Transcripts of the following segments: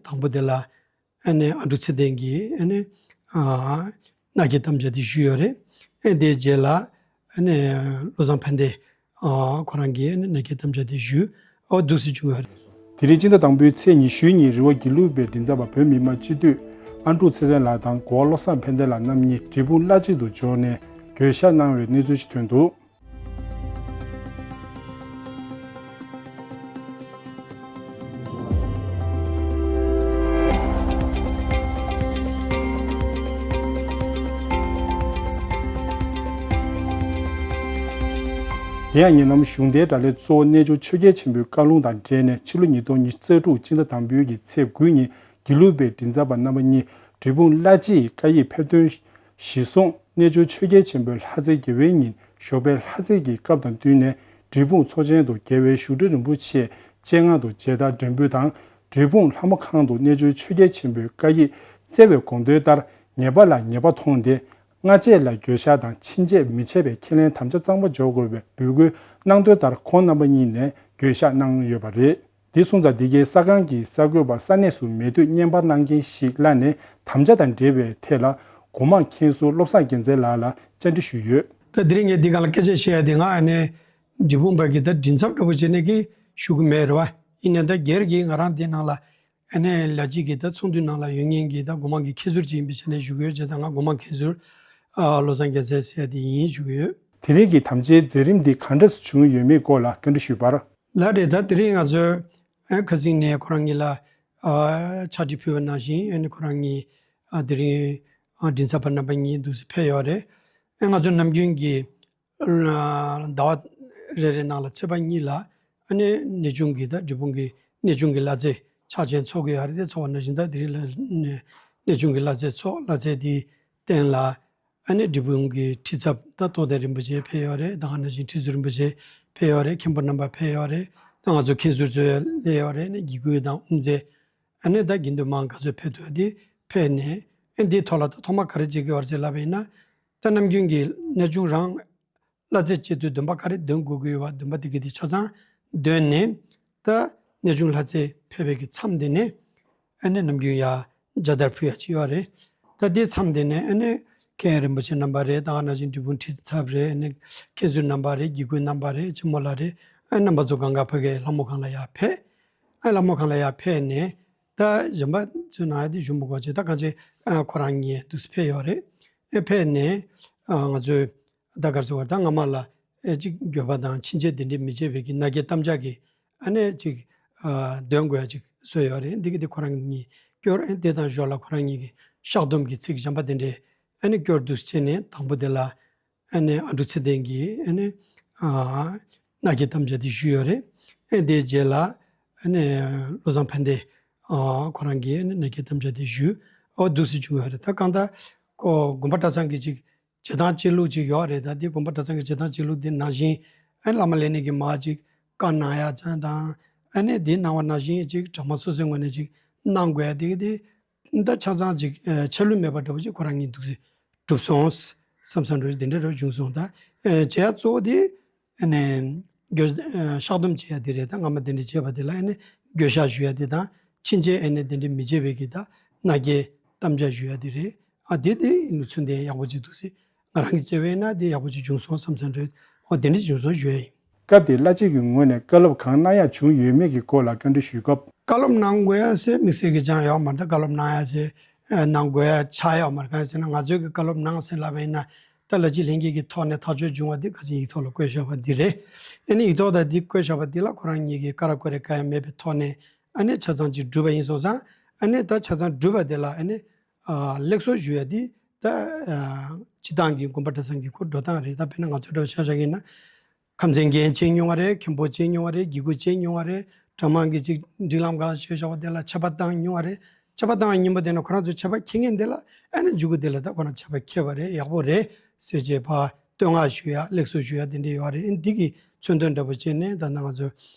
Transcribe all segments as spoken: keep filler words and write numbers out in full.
དང་པོ་དེ་ལ་ཨ་ནི་ཨ་འབྲུག་ཚེ་བརྟན་གྱིས་ཨ་ནི་ཨ་མནའ་སྐྱེལ་དམ་བཅའ་དེ་ཞུས་ཡོད་རེད། ཨ་དེའི་རྗེས་ལ་ཨ་ནི་བློ་བཟང་ཕན་བདེ་ཨ་ཁོ་རང་གིས་ཨ་ནི་མནའ་སྐྱེལ་དམ་བཅའ་དེ་ཞུས། ཨོ་འདུག་སེ་བྱུང་ཡོད་རེད། དེ་རིང་སྤྱི་ཟླ་དང་པོའི་ཚེས་ཉི་ཤུའི་ཉིན་རི་བོ་དགེ་ལུགས་པའི་མགྲིན་ཚབ་པ་བོད་མི་མང་སྤྱི་འཐུས་ཨ་འབྲུག་ཚེ་བརྟན་ལགས་དང་གོ་བ་བློ་བཟང་ཕན་བདེ་ལགས་རྣམ་གཉིས་འབྲས་སྤུངས་བླ་སྤྱི་དུ་འབྱོར་ནས་གུས་ཞབས་གནང་བའི་གནས་ཚུལ་ཞིག་ཐོན་འདུག། དེ་ཡང་ཉེ་ལམ་གཞུང་འབྲེལ་དྲ་ལམ་གཙོ་བོ་གནས་ཆུང་ཆོས་རྒྱལ་ཆེན་པོའི་བཀའ་ལུང་དང་འབྲེལ་ནས་ཕྱི་ལོ་ཉིས་སྟོང་ཉི་ཤུ་རྩ་དྲུག་སྤྱི་ཟླ་དང་པོའི་གི་ཚེས་དགུའི་ཉིན་དགེ་ལུགས་པའི་མགྲིན་ཚབ་པ་རྣམ་པ་གཉིས་འབྲས་སྤུངས་བླ་སྤྱི་ཡི་བཀའ་ཡིག་ཕེབས་ཐོན་གཞིར་བཟུང་གནས་ཆུང་ཆོས་རྒྱལ་ཆེན་པོའི་ལྷ་རྩེ་དགེ་བའི་ཉིན་ཞོགས་པའི་ལྷ་རྩེ་གི་སྐབས་དང་བསྟུན་ནས་འབྲས་སྤུངས་ཚོགས་ཆེན་དུ་རྒྱལ་བའི་བཞུགས་ཁྲི་རིན་པོ་ཆེ་སྤྱན་སྔ་དུ་མཇལ་དར་སྒྲེང་འབུལ་དང་། འབྲས་སྤུངས་ལྷ་མོ་ཁང་དུ་གནས་ཆུང་ཆོས་རྒྱལ་ཆེན་པོའི་བཀའ་ཡིག་བསྩལ་བའི་དགོངས་དོན་ལྟར་ཉེས་པ་ལ་ཉེས་པ་མཐོང་སྟེ། སྔ་རྗེས་ལ་འགྱོད་བཤགས་དང་ཕྱིན་ཆད་མི་བྱེད་པའི་ཁས་ལེན་དམ་བཅའ་གཙང་མ་འཇོག་དགོས་པའི་འབོད་སྐུལ་གནང་དོན་ལྟར་ཁོང་རྣམ་པ་གཉིས་ནས་འགྱོད་བཤགས་གནང་ཡོད་པ་རེད། འདི་སོང་ཙང་འདི་གའི་གསར་ཁང་གི་གསར་འགོད་པ་ས་གནས་སུ་མེད་དུས་བརྙན་པར་གནང་མཁན་ཞིག་ལ་ནས་དམ་བཅའ་དང་འབྲེལ་བའི་ཐད་ལ་སྒོ་མང་མཁན་ཟུར་བློ་བཟང་རྒྱལ་མཚན་ལགས་ལ་བཅར་འདྲི་ཞུས་ཡོད། ད་དེ་རིང་ངས་འདི་ག་ལ་སྐད་ཆ་བཤད་ཡ་དེ་ང་ཨ་ནི་འབྲས་སྤུངས་པ་གི་ད་མགྲིན་ཚབ་འདྲ་པོ་བྱས་ནས་གི་ཞུ་གི་མེད་རེད་བ། ཡིན་ནའི་ད་སྒེར་གྱི་ང་རང་དེ་ནང་ལ་ཨ་ནི་ལ་གཅིག་གི་ད་ཚོགས་འདུའི་ནང་ལ་ཡོད་མཁན་གྱི་ད་སྒོ་མང་གི་མཁན་ཟུར་ཅིག་ཡིན་པའི་ཆ་ནས་ཞུ་གི་ཡོད། བྱས་ཙང་ང་སྒོ་མང་མཁན་ཟུར་ཨ་བློ་བཟང་རྒྱལ་མཚན་ཟེར་ཡ་དེ་ཡིན་ཞུ་གི་ཡོད། དེ་རིང་གི་དམ་བཅའི་མཛད་རིམ་འདི་ག་འདྲ་སེ་བྱུང་ཡོད་མེད་སྐོར་ལ་བཀའ་འདྲི་ཞུས་པར། ལགས་རེད། ད་དེ་རིང་ང་ཚོས་ཨ་ཁ་སང་ནས་ཁོ་རང་གཉིས་ལ་ཨ་ཕྱག་བྲིས་ཕུལ་བ་ནང་བཞིན་ཨ་ནི་ཁོ་རང་གཉིས་ཨ་དེ་རིང་ཨ་མགྲིན་ཚབ་པ་རྣམ་པ་གཉིས་འདུག་སེ་ཕེབས་ཡོད་རེད། ཨ་ང་ཚོ་ནམ་རྒྱུན་གྱི་ཟླ་བ་རེ་རེ་ནང་ལ་ཚེས་པ་གཉིས་ལ་ཨ་ནི་གནས་ཆུང་གི་ད་འབྲས་སྤུངས་ཀྱི་གནས་ཆུང་གི་བླ་རྩེ་ཕྱག་ཆེན་ཚོགས་ཀྱི་ཡོད་རེད། དེ་ཚོགས་པ་ནང་བཞིན་ད་དེ་རིང་ལ་གནས་ཆུང་གི་བླ་རྩེ་ཚོགས། བླ་རྩེ་དེའི་སྟེང་ལ་ཨ་ནི་འབྲས་སྤུངས་ཀྱི་ཁྲི་ཚབ་ད་རྟོགས་ལྡན་རིན་པོ་ཆེ་ཕེབས་ཡོད་རེད། ད་ག་ནང་བཞིན་ཁྲི་ཟུར་རིན་པོ་ཆེ་ཕེབས་ཡོད་རེད། མཁན་པོ་རྣམ་པ་ཕེབས་ཡོད་རེད། ད་ང་ཚོ་མཁན་ཟུར་ཚོ་ཡང་སླེབས་ཡོད་རེད། ཨ་ནི་དགེ་བསྐོས་དང་དབུ་མཛད་ཨ་ནི་ད་དགེ་འདུན་མང་ག་ཚོད་ཕེབས་འདུག་དེ་ཕེབས་ནས་ཨ་འདིའི་ཐོག་ལ་ད་ཐོག་མ་ག་རེ་བྱེད་ཀྱི་ཡོད་རེད་ཟེར་ལབ་པ་ཡིན་ན། ད་ནམ་རྒྱུན་གྱི་གནས་ཆུང་རང་བླ་རྩེ་བྱེད་དུས་འདོན་པ་ག་རེ་འདོན་དགོས་ཀྱི་ཡོད་པ། འདོན་པ་དེ་གི་དེ་ཆ་ཚང་འདོན་ནས་ད་གནས་ཆུང་ལྷ་རྩེ་ཕེབས་པའི་གི་མཚམས་དེ་ནས་ཨ་ནི་ནམ་རྒྱུན་ཡ་མཇལ་དར་ཕུལ་ཡ་ཅིག་ཡོད་རེད། ད་དེ་མཚམས་དེ་ནས་ཨ་ནི་མཁན་རིན་པོ་ཆེ་རྣམ་པ་རེད། ད་ག་ནང་བཞིན་འབྲས་སྤུངས་ཁྲི་ཚབ་རེད། ཨ་ནི་མཁན་ཟུར་རྣམ་པ་རེད། དགེ་བསྐོས་རྣམ་པ་རེད། ཆེན་མོ་ལགས་རེད། ཨ་རྣམ་པ་ཚོ་གང་ག་ཕ་གིའི་ལྷ་མོ་ཁང་ལ་ཡ་ཕེབས། ཨ་ལྷ་མོ་ཁང་ལ་ཡ་ཕེབས་ནས་ད་གཞན་པ་ཚོའི་ནང་ཡ་དེ་ཞུ་མི་དགོས་ཅིག་ད་གང་ཅི་ཨ་ཁོ་རང་གཉིས་འདུག་སེ་ཕེབས་ཡོད་རེད། ཨ་ཕེབས་ནས་ཨ་ང་ཚོས་ད་ག་རེ་ཟེར་བ། ད་སྔ་མ་ལ་ཨེ་ཅིག་འགྱོད་པ་དང་ཕྱིན་ཆད་དེ་འདྲའི་མི་བྱེད་པའི་གི་མནའ་སྐྱེལ་དམ་བཅའ་གི་ཨ་ནི་ཅིག་ཨ་འདོན་དགོས་ཡ་ཅིག་བཟོས་ཡོད་རེད། འདི་གི་དེ་ཁོ་རང་གཉིས་སྐྱོར། ཨེ་དེ་དང་ཞོར་ལ་ཁོ་རང་གཉིས་ཀྱི་བཤགས་སྡོམ་གྱི་ཚིག་གཞན་པ་དེ་འདྲའི་ཨ་ནི་སྐྱོར་འདུག་སེ་བྱས་ནས་དང་པོ་དེ་ལ་ཨ་ནི་ཨ་འབྲུག་ཚེ་བརྟན་གྱིས་ཨ་ནི་ཨ་མནའ་སྐྱེལ་དམ་བཅའ་དེ་ཞུས་ཡོད་རེད། ཨེ་དེའི་རྗེས་ལ་ཨ་ནི་བློ་བཟང་ཕན་བདེ་ཨ་ཁོ་རང་གིས་ཨ་ནི་མནའ་སྐྱེལ་དམ་བཅའ་དེ་ཞུས། ཨོ་འདུག་སེ་བྱུང་ཡོད་རེད། ད་གང་ལྟར་ཁོ་དགོན་པ་གྲྭ་ཚང་གི་ཅིག་བྱེད་སྟངས་བྱེད་ལུགས་ཅིག་ཡོད་རེད། ད་འདི་དགོན་པ་གྲྭ་ཚང་གི་བྱེད་སྟངས་བྱེད་ལུགས་འདི་ནང་བཞིན་ཨ་ནི་བླ་མ་ལས་སྣེ་གི་མར་ཅིག་བཀའ་གནང་ཡ་ཅང་དང་། ཨ་ནི་འདི་གནང་བ་ནང་བཞིན་ཅིག་གྲྭ་མང་སོ་སོའི་ངོས་ནས་ཅིག་གནང་དགོས་ཡ་དེ་གི་དེ་ད་ཆ་ཚང་ཅིག་ཨ་ཆ་ལུགས་མེད་པ་འདྲ་པོ་ཅིག་ཁོ་རང་གཉིས་འདུག་སེ་གྲུབ་སོང་བསམ་བསམ་འདྲ་པོ་དེ་འདྲ་རུ་བྱུང་སོང་། ད་ཨ་བྱེད་ཡ་གཙོ་བོ་དེ་ཨ་ནི་འགྱོད་ཨ་བཤགས་སྡོམ་བྱེད་ཡ་དེ་རེད། ད་སྔ་མ་དེ་འདྲ་བྱས་པ་དེ་ལ་ཨ་ནི་འགྱོད་བཤགས་ཞུ་ཡ་དེ་དང་ཕྱིན་ཆད་ཨ་ནི་དེ་འདྲ་མི་བྱེད་པའི་གི་ད་མནའ་སྐྱེལ་དམ་བཅའ་ཞུ་ཡ་དེ་རེད། ཨ་དེ་དེ་ཡིན་ནོ་ཚུལ་དེ་ཡག་པོ་ཅིག་འདུག་སེ། ང་རང་གིས་བྱས་པ་ཡིན་ན་དེ་ཡག་པོ་ཅིག་བྱུང་སོང་བསམ་བསམ་རེད། འོ་དེ་འདྲ་བྱུང་སོང་ཞུ་ཡ་ཡིན། སྐབས་དེར་བླ་སྤྱི་གི་ངོས་ནས་བཀའ་སློབ་གང་གནང་ཡག་བྱུང་ཡོད་མེད་ཀྱི་སྐོར་ལ་བཀའ་འདྲི་ཞུས་སྐབས། བཀའ་སློབ་གནང་དགོས་ཡ་ཟེར་དམིགས་བསལ་གྱི་ཅང་ཡོད་མ་རེད། ད་བཀའ་སློབ་གནང་ཡ་ཟེར་ཨ་གནང་དགོས་ཡ་ཆགས་ཡོད་མ་རེད། གང་ཡིན་ཟེར་ན་ང་ཚོའི་གི་བཀའ་སློབ་གནང་ཟེར་ལབ་པ་ཡིན་ན་ད་བླ་སྤྱི་ལྷན་རྒྱས་ཀྱི་ཐོག་ནས་ཐག་གཅོད་བྱུང་བ་འདི་ཁ་སང་ཡིག་ཐོག་ལ་བཀོད་བཞག་པ་འདི་རེད། ཨ་ནི་ཡིག་ཐོག་ད་འདི་བཀོད་བཞག་པ་འདི་ལ་ཁོ་རང་གཉིས་ཀྱིས་ཀ་ར་ཀོ་རེ་གང་ཡང་མེད་པའི་ཐོག་ནས་ཨ་ནི་ཆ་ཚང་ཅིག་བསྒྲུབས་པ་ཡིན་སོང་ཙང་། ཨ་ནི་ད་ཆ་ཚང་བསྒྲུབས་པ་འདི་ལ་ཨ་ནི་ཨ་ལེགས་སོ་ཞུ་ཡ་འདི་ད་ཨ་སྤྱི་བཏང་གི་དགོན་པ་གྲྭ་ཚང་གི་ཁོ་འགྲོ་སྟངས་རེད། ད་དཔེར་ན་ང་ཚོ་འདྲ་བོ་ཆ་བཞག་གི་ཡིན་ན་ཁམས་ཚན་འགན་བྱེད་མྱོང་བ་རེད། མཁན་པོ་བྱེད་མྱོང་བ་རེད། དགེ་བསྐོས་བྱེད་མྱོང་བ་རེད། གྲྭ་མང་གི་ཅིག་སྒྲིག་ལམ་གང་བྱས་བཞག་པ་དེ་ལ་ཆད་པ་བཏང་མྱོང་བ་རེད། ཆད་པ་བཏང་བའི་ཉིན་མོ་དེ་ན་ཁོ་རང་ཚོ་ཆད་པ་འཁྱེར་མཁན་དེ་ལ་ཨ་ནི་མཇུག་གུ་དེ་ལ་ད་ཁོ་རང་ཆད་པ་འཁྱེར་བ་རེད། ཡག་པོ་རེད་ཟེར་བྱས་ཕར་བསྟོད་བསྔགས་ཞུ་ཡ་ལེགས་སོ་ཞུ་ཡ་དེ་འདྲ་ཡོད་རེད། ཨ་ནི་འདི་གི་མཚོན་དོན་འདྲ་པོ་བྱས་ནས་ད་ནང་ང་ཚོ་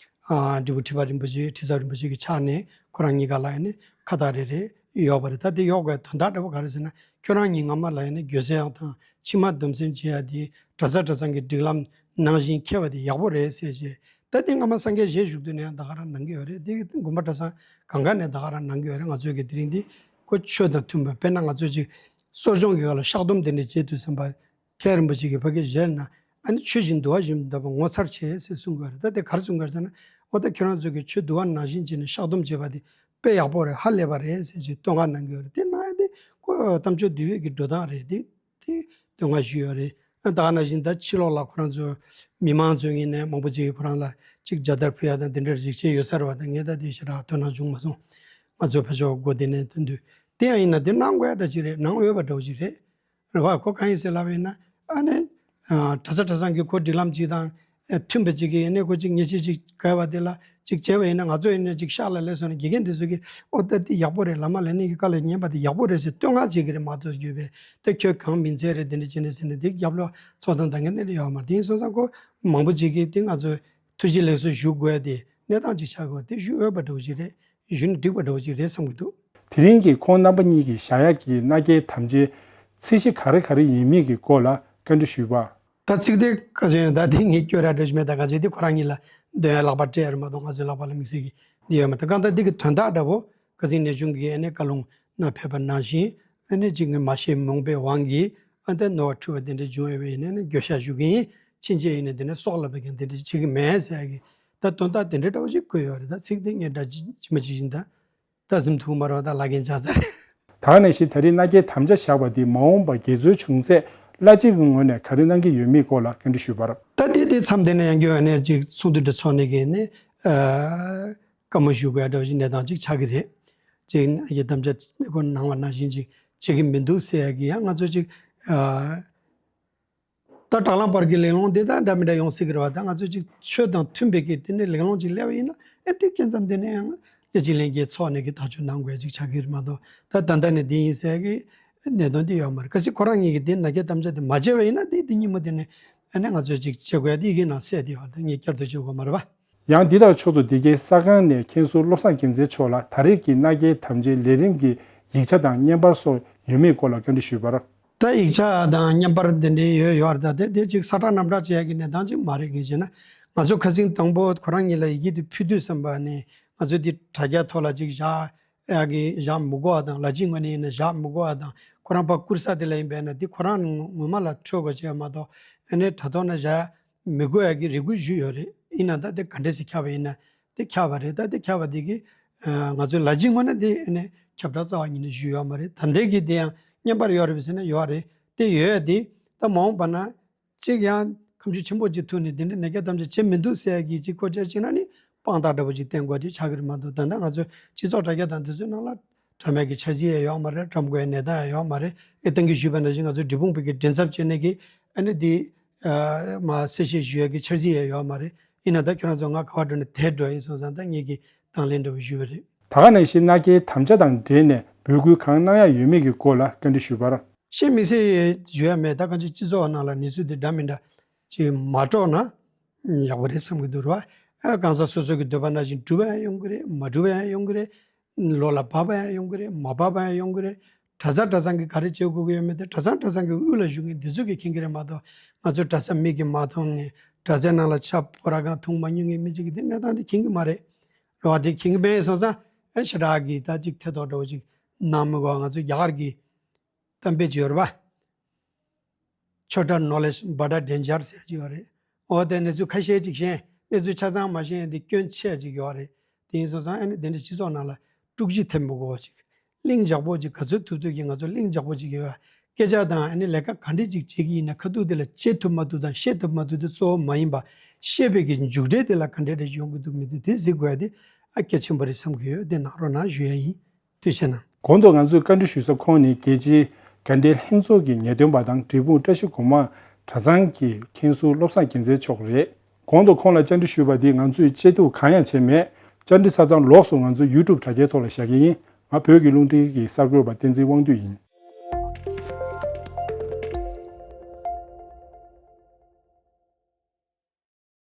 ཨ་འབྲས་སྤུངས་ཁྲི་པ་རིན་པོ་ཆེ་ཁྲི་ཚབ་རིན་པོ་ཆེ་གི་ཕྱག་ནས་ཁོ་རང་གཉིས་ཀ་ལ་ཨ་ནི་ཁ་བཏགས་རེ་རེ་ཡོད་པ་རེད། ད་དེ་ཡོད་དགོས་དོན་དག་འདྲ་པོ་ག་རེ་ཟེར་ན། ཁྱོད་རང་གཉིས་སྔ་མ་ལ་ཡིན་ན་འགྱོད་བཤགས་དང་ཕྱི་མ་སྡོམ་སེམས་བྱེད་ཡ་དེ་གྲྭ་ས་གྲྭ་ཚང་གི་སྒྲིག་ལམ་ནང་བཞིན་འཁྱེར་བ་དེ་ཡག་པོ་རེད་ཟེར་བྱས་ ད་དེ་སྔ་མ་སངས་རྒྱས་ཞལ་བཞུགས་དུས་ནས་ད་ག་རང་གནང་གི་ཡོད་རེད། དེ་དགོན་པ་གྲྭ་ཚང་གང་ག་ནས་ད་ག་རང་གནང་གི་ཡོད་རེད། ང་ཚོའི་གི་དེ་རིང་འདི་ཁོ་ཆོས་དང་མཐུན་པ། དཔེར་ན་ང་ཚོས་ཅིག་གསོ་སྦྱོང་གི་སྐབས་ལ་བཤགས་སྡོམ་དེ་འདྲ་བྱེད་དུས་ཙམ་པ། མཁན་རིན་པོ་ཆེ་གིས་ཕ་གི་ཞལ་ནས་ཨ་ནི་ཆོས་བཞིན་འདུལ་བ་བཞིན་དུ་བསྟན་པ་ངོ་མཚར་ཆེ་ཟེར་གསུང་གི་ཡོད་རེད། ད་དེ་ག་རེ་གསུང་གི་ཡོད་ཟེར་ན། འོ་ད་ཁྱེད་རང་ཚོ་གིས་ཆོས་འདུལ་བ་ནང་བཞིན་བྱས་ནས་བཤགས་སྡོམ་བྱས་པ་དེ་དཔེ་ཡག་པོ་རེད། ཧ་ལས་པ་རེད་ཟེར་ཅིག་བསྟོད་བསྔགས་གནང་གི་ཡོད་རེད། དེ་གནང་ཡ་དེ་ཁོ་དམ་ཆོས་འདུལ་བའི་གི་འགྲོ་སྟངས་རེད། དེ་དེ་བསྟོད་བསྔགས་ཞུས་ཡོད་རེད། ཨ་ད་ག་ནང་བཞིན་ད་ཕྱི་ལོགས་ལ་ཁོ་རང་ཚོ་མི་མང་ཚོའི་ངོས་ནས་མང་པོ་ཅིག་གིས་ཁོ་རང་ལ་ཅིག་མཇལ་དར་ཕུལ་ཡ་དང་དེ་འདྲ་ཅིག་བྱས་ཡོད་ས་རེད་བ། ད་ངས་ད་དེ་ཞེ་དྲག་དོ་སྣང་བྱུང་མ་སོང་། ང་ཚོ་ཕར་ཕྱོགས་སྒོ་དེ་ནས་སྟོན་དུས། དེ་ཡང་ཡིན་ན་དེ་གནང་དགོས་ཡ་འདྲ་ཅིག་རེད། གནང་འོས་པ་འདྲ་བོ་ཅིག་རེད། རེད་བ། ཁོ་གང་ཡིན་ཟེར་ལབ་པ་ཡིན་ན། ཨ་ནི་ཨ་གྲྭ་ས་གྲྭ་ཚང་གི་ཁོ་སྒྲིག་ལམ་ཅིག་དང་ཨ་མཐུན་པ་ཅིག་གི་ཡིན་ནའི་ཁོ་ཅིག་ཉེས་ཆད་ཅིག་བཀལ་བ་དེ་ལ་ཅིག་བྱས་པ་ཡིན་ན། ང་ཚོ་ཡིན་ན་ཅིག་ཤག་ལ་སླེབས་སོང་ན་དགེ་རྒན་དེ་ཚོ་གིས་ཨོ་ད་དེ་ཡག་པོ་རེད། བླ་མ་ལས་སྣེ་གི་བཀའ་ལ་ཉན་པ་དེ་ཡག་པོ་རེད་ཟེར་བསྟོད་བསྔགས་བྱེད་ཀྱི་རེད་མ་གཏོགས། བརྒྱུད་པས་དེ་ཁྱོད་གང་མིན་ཚད་རེད། དེ་འདྲ་བྱས་ནས་ཟེར་ནས་དེ་རྒྱབ་ལོགས་ཚོགས་གཏམ་ད་ངས་དེ་འདྲ་ཡོད་མ་རེད། དེ་ཡིན་སོང་ཙང་ཁོ་མང་པོ་ཅིག་གིས་དེ་ང་ཚོ་ཐུགས་རྗེ་ལེགས་གསོལ་ཞུ་དགོས་ཡ་དེ་གནས་སྟངས་ཅིག་ཆགས་དགོས། དེ་ཞུ་འོས་པ་འདྲ་བོ་ཅིག་རེད། ཞུས་ན་འགྲིག་པ་འདྲ་བོ་ཅིག་རེད་བསམ་གྱི་འདུག་དེ་རིང་གི་ཁོང་རྣམ་པ་གཉིས་ཀྱིས་བཞག་ཡག་གི་མནའ་སྐྱེལ་དམ་བཅའི་ཚད་གཞི་ག་རེ་ག་རེ་ཡིན་མིན་གྱི་སྐོར་ལ་བཀའ་འདྲི་ཞུས་པ། ད་ཚིག་དེ་ག་ཚོད་ཡིན་ན། ད་དེ་ངས་སྐྱོར་ར་འདྲ་ཞིག་མེད། ད་ག་ཚོད་དེ་ཁོ་རང་གཉིས་ལ་འདོན་ཡ་ལག་པ་སྤྲད་ཡ་རེད་མ་གཏོགས། ང་ཚོའི་ལག་པ་ལ་དམིགས་བསལ་གྱི་འདི་ཡོད་མ་རེད། ད་གང་ལྟར་འདི་གི་དོན་དག་འདྲ་བོ་ཁ་སང་ནས་བྱུང་གི་ཨ་ནི་བཀའ་ལུང་ན་ཕེབས་པ་ནང་བཞིན། ཨ་ནི་གཅིག་ངས་མ་ཤེས་མུངས་པའི་དབང་གིས་ཨ་ནི་ནོར་བ་འཁྲུལ་བ་དེ་འདྲ་བྱུང་ཡོད་པ་ཡིན་ན་ནི་འགྱོད་བཤགས་ཞུ་གི་ཡིན། ཕྱིན་ཆད་ཡིན་ན་དེ་ནས་སྲོག་ལ་བབ་ཀྱང་དེ་འདྲ་བྱེད་ཀྱི་མེད་ཟེར་ཡ་གི་ད་དོན་དག་དེ་འདྲ་འདྲ་བོ་ཞིག་བཀོད་ཡོད་རེད། ད་ཚིག་དེ་ངས་འདྲ་ཇི་མ་ཇི་བཞིན་ད་ད་ཟིན་ཐུབ་མ་རེད་པ། ད་ལག་འགན་ཆགས་ཚར་རེད། ད་ག་ནང་བཞིན་ད་རེས་མནའ་སྐྱེལ་དམ་བཅའ་བཞག་པ་འདི་མ་འོངས་པ་འགལ་འཛོལ་བྱུང་ཚེ་བླ་སྤྱི་གི་ངོས་ནས་ག་རེ་གནང་གི་ཡོད་མེད་སྐོར་ལ་བཀའ་འདྲི་ཞུས་པར། ད་དེ་དེ་མཚམས་དེ་ནས་ཡང་བསྐྱར་ནས་ཅིག་ཚོགས་འདུ་འདྲ་ཚོགས་ནས་གི་ནས་ཨ་བཀའ་མོལ་ཞུ་དགོས་ཡ་འདྲ་བོ་ཞིག་གནས་སྟངས་ཅིག་ཆགས་ཀྱི་རེད། ཅིག་མནའ་སྐྱེལ་དམ་བཅའ་ཁོ་གནང་བ་ནང་བཞིན་ཅིག་བྱེད་ཀྱི་མི་འདུག་ཟེར་ཡ་གི་ཡང་ང་ཚོ་ཅིག་ཨ། ད་དྲ་ལམ་བར་གྱི་གླེང་སློང་འདི་དང་འདྲ་མི་འདྲ་ཡོང་སྲིད་ཀྱི་རེད་པ། ད་ང་ཚོས་ཅིག་ཆོས་དང་མཐུན་པའི་གི་དེ་འདྲའི་གླེང་སློང་ཅིག་སླེབས་པ་ཡིན་ན། ཨེ་དེ་སྐབས་མཚམས་དེ་ནས་ཡང་སླེ་ཅིག་ལྷན་རྒྱས་ཚོགས་ནས་གི་ཐག་གཅོད་གནང་དགོས་ཅིག་ཆགས་ཀྱི་རེད་མ་གཏོགས། ད་ད་ལྟ་ནས་འདི་ཡིན་ཟེར་གི་གནད་དོན་འདི་ཡོད་མ་རེད། གལ་སྲིད་ཁོ་རང་གཉིས་ཀྱིས་དེ་མནའ་སྐྱེལ་དམ་བཅའ་དེ་མ་བྱས་པ་ཡིན་ན། དེ་དེ་ཉིན་མོ་དེ་ནས་ཨ་ནི་ང་ཚོས་ཅིག་བྱེད་དགོས་ཡ་དེ་ཡི་གེ་ནང་གསལ་དེ་ཡོད་རེད། ད་ངས་བསྐྱར་ཟློས་བྱེད་དགོས་མ་རེད་པ། ཡང་འདི་དང་ཕྱོགས་མཚུངས་འདི་གའི་ས་ཁང་ནས་མཁན་ཟུར་བློ་བཟང་རྒྱལ་མཚན་མཆོག་ལ་ད་རེས་ཀྱི་མནའ་སྐྱེལ་དམ་བཅའི་ལས་རིམ་གྱི་ཡིག་ཆ་དང་བརྙན་པར་སོགས་ཡོད་མེད་སྐོར་ལ་བཀའ་འདྲི་ཞུས་པར། ད་ཡིག་ཆ་དང་བརྙན་པར་དེ་འདྲའི་ཡོད་ཡོད་རེད། ད་དེ་དེ་ཅིག་ས་ཁྲ་ནམ་ཁྲ་བྱེད་ཡ་གི་གནས་སྟངས་ཅིག་མ་རེད། ངས་བྱས་ན་ང་ཚོ་ཁ་སང་དང་པོ་ཁོ་རང་གཉིས་ལ་ཡི་གེ་དེ་ཕུལ་དུས་ཙམ་པ་ནས་ང་ཚོ་དེ་དྲ་རྒྱ་ཐོག་ལ་ཅིག་བཞག་ཡ་གི་བཞག་མི་དགོས་པ་དང་། ལ་སྤྱི་ངོས་ནས་ཡིན་ན་བཞག་མི་དགོས་པ་དང་། ཁོ་རང་ཕར་བསྐུར་ས་དེ་ལ་ཡིན་པས་ན་དེ་ཁོ་རང་ངོ་མ་ལ་འཕྲོད་དགོས་བྱས་མ་གཏོགས། ཨ་ནི་དྲ་ཐོག་ན་བཞག་མི་དགོས་ཡ་གི་རེ་སྐུལ་ཞུས་ཡོད་རེད། ཡིན་ན་ད་དེ་ག་འདྲས་སེ་ཁྱབ་པ་ཡིན་ན་དེ་ཁྱབ་པ་རེད། ད་དེ་ཁྱབ་པ་དེ་གི་ང་ཚོའི་ལ་སྤྱི་ངོས་ནས་དེ་ཨ་ནི་ཁྱབ་བསྒྲགས་རྩ་བ་ཉིད་ནས་ཞུས་ཡོད་མ་རེད། ད་ལྟའི་གི་དེ་ཡང་བརྙན་པར་ཡོད་རེད་པས་ཟེར་ན་ཡོད་རེད། དེ་ཡོད་ཡ་དེ་ད་མ་འོངས་པ་ན་གཅིག་ཡང་ཁ་མཆུ་ཆེན་པོ་ཅིག་ཐུག་ནས་དེ་འདྲ་མནའ་སྐྱེལ་དམ་བཅའ་བྱེད་མི་འདུག་ཟེར་ཡ་གི་ཅིག་སྐོར་ཅིག་བྱས་ན་ནི་དཔང་རྟགས་འདྲ་པོ་ཅིག་བསྟན་དགོས་དེ་ཆགས་ཀྱི་རེད་མ་གཏོགས། ད་ལྟ་ང་ཚོའི་སྤྱི་ཚོགས་དྲ་རྒྱ་དང་དེ་ཚོའི་ནང་ལ་དྲ་མེད་ཀྱི་འཆར་གཞི་ཡང་ཡོད་མ་རེད། དྲ་མ་དགོས་ཡ་གནས་སྟངས་ཡང་ཡོད་མ་རེད། ཨེ་ད་གིན་ཞུས་པ་ནང་བཞིན་ང་ཚོའི་འབྲས་སྤུངས་བོད་ཀྱི་མགྲིན་ཚབ་བྱས་ནས་གི་ཨ་ནི་དེ་མར་གསལ་བཤད་ཞུ་ཡ་གི་འཆར་གཞི་ཡང་ཡོད་མ་རེད། ཡིན་ན་ད་ཁྱེད་རང་ཚོ་ང་ག་པར་འགྲོ་ནས་དེར་འགྲོ་ཡིན་སོང་ཙང་ད་ངེད་ཀྱིས་དང་ལེན་འདྲ་པོ་ཞུས་པ་རེད། ད་ག་ནང་བཞིན་མནའ་སྐྱེལ་དམ་བཅའ་དང་འབྲེལ་ནས་འབོད་སྐུལ་གང་གནང་ཡ་ཡོད་མེད་ཀྱི་སྐོར་ལ་བཀའ་འདྲི་ཞུས་པར། ཤེས་མི་སྲིད་ཞུ་ཡ་མེད། ད་གང་ཅིག་སྤྱི་ཚོགས་ནང་ལ་གནས་ཚུལ་འདི་འདྲ་མི་འདྲ་ཅིག་མ་སྒྲོག་ན་ཡག་པོ་རེད་བསམ་གྱི་འདུག་ར་བ། ཨ་གང་ཟག་སོ་སོ་གི་འདོད་པ་ནང་བཞིན་འགྲུབ་པ་ཡང་ཡོང་གི་རེད། མ་འགྲུབ་པ་ཡང་ཡོང་གི་རེད། ལོ་ལ་བབ་པ་ཡང་ཡོང་གི་རེད། མ་བབ་པ་ཡང་ཡོང་གི་རེད། གྲྭ་ཚང་གྲྭ་ཚང་གིས་ག་རེ་བྱེད་དགོས་ཀྱི་ཡོད་མེད་དེ། གྲྭ་ཚང་གྲྭ་ཚང་གི་དབུ་ལ་བཞུགས་མཁན་འདི་ཚོ་གིས་མཁྱེན་གྱི་རེད་མ་གཏོགས། ང་ཚོ་གྲྭ་ས་མིག་གིས་མ་མཐོང་མཁན། གྲྭ་ཚང་ནང་ལ་ཇ་ཕོར་པ་གང་འཐུང་མ་མྱོང་མཁན་མི་གཅིག་གིས་དེ་གནས་སྟངས་དེ་མཁྱེན་གྱི་མ་རེད། རེད་བ། དེ་མཁྱེན་གྱི་མེད་སོང་ཙང་ཨ་ཞེ་དྲག་གི་ད་ཅིག་ཐེ་གཏོགས་འདྲ་བོ་ཅིག་གནང་མི་དགོས། ང་ཚོ་རྒྱ་གར་གྱི་གཏམ་དཔེ་ཅིག་ཡོད་རེད་པ། ཆོས་དྲག་knowledge but a danger ཟེར་ཅིག་ཡོད་རེད། འོ་དེ་གནས་ཚུལ་ཁ་ཤས་ཅིག་ཤེས། གནས་ཚུལ་ཆ་ཚང་མ་ཤེས་ཡ་དེ་སྐྱོན་ཆེ་ཅིག་ཡོད་རེད། དེ་ཡིན་སོང་ཙང་ཨ་ནི་དེ་འདྲ་སྤྱི་ཚོགས་ནང་ལ་དཀྲུག་ཤིང་ཐེབས་མི་དགོས་པ་ཅིག་གླེང་ཇག་པོ་ཅིག་ག་ཚོད་ཐུབ་ཐུབ་ཀྱིས་ང་ཚོ་གླེང་ཇག་པོ་ཅིག་ཡོད་པ། སྐད་ཆ་དང་ཨ་ནི་ལས་ཀ་ག་འདྲས་ཅིག་བྱེད་ཀྱི་ཡིན་ན་ཁ་ཐུག་དེ་ལ་བྱེད་ཐུབ་མ་ཐུབ་དང་བཤད་ཐུབ་མ་ཐུབ་དེ་གཙོ་བོ་མ་ཡིན་པ། བཤད་པའི་གི་མཇུག་འབྲས་དེ་ལ་ག་འདྲས་འདྲ་ཡོང་གི་འདུག་མི་འདུག་དེ་གཟིགས་དགོས་ཡ་དེ་ཨ་གལ་ཆེན་པོ་རེད་བསམ་གྱི་ཡོད། དེ་གནང་རོགས་གནང་ཞུ་ཡ་ཡིན། ཐུགས་རྗེ་གནང་། གོང་དུ་ང་ཚོས་བཀའ་འདྲི་ཞུ་ས་ཁོང་ནི་རྒྱལ་སྤྱིའི་དགའ་ལྡན་ལྷན་ཚོགས་ཀྱི་ངེས་སྟོན་པ་དང་འབྲས་སྤུངས་བཀྲ་ཤིས་སྒོ་མང་གྲྭ་ཚང་གི་མཁན་ཟུར་བློ་བཟང་རྒྱལ་མཚན་མཆོག་རེད། གོང་དུ་ཁོང་ལ་བཅར་འདྲི་ཞུས་པ་འདི་ང་ཚོས་དཔྱད་བསྡུར་གང་ཡང་བྱས་མེད། བཅར་འདྲི་ཆ་ཚང་ལོགས་སུ་ང་ཚོའི་ཡུ་ཊུབ་དྲ་རྒྱའི་ཐོག་ལ་བཞག་གི་ཡིན། ང་བོད་ཀྱི་རླུང་འཕྲིན་གྱི་གསར་འགོད་པ་བསྟན་འཛིན་དབང་འདུས་ཡིན།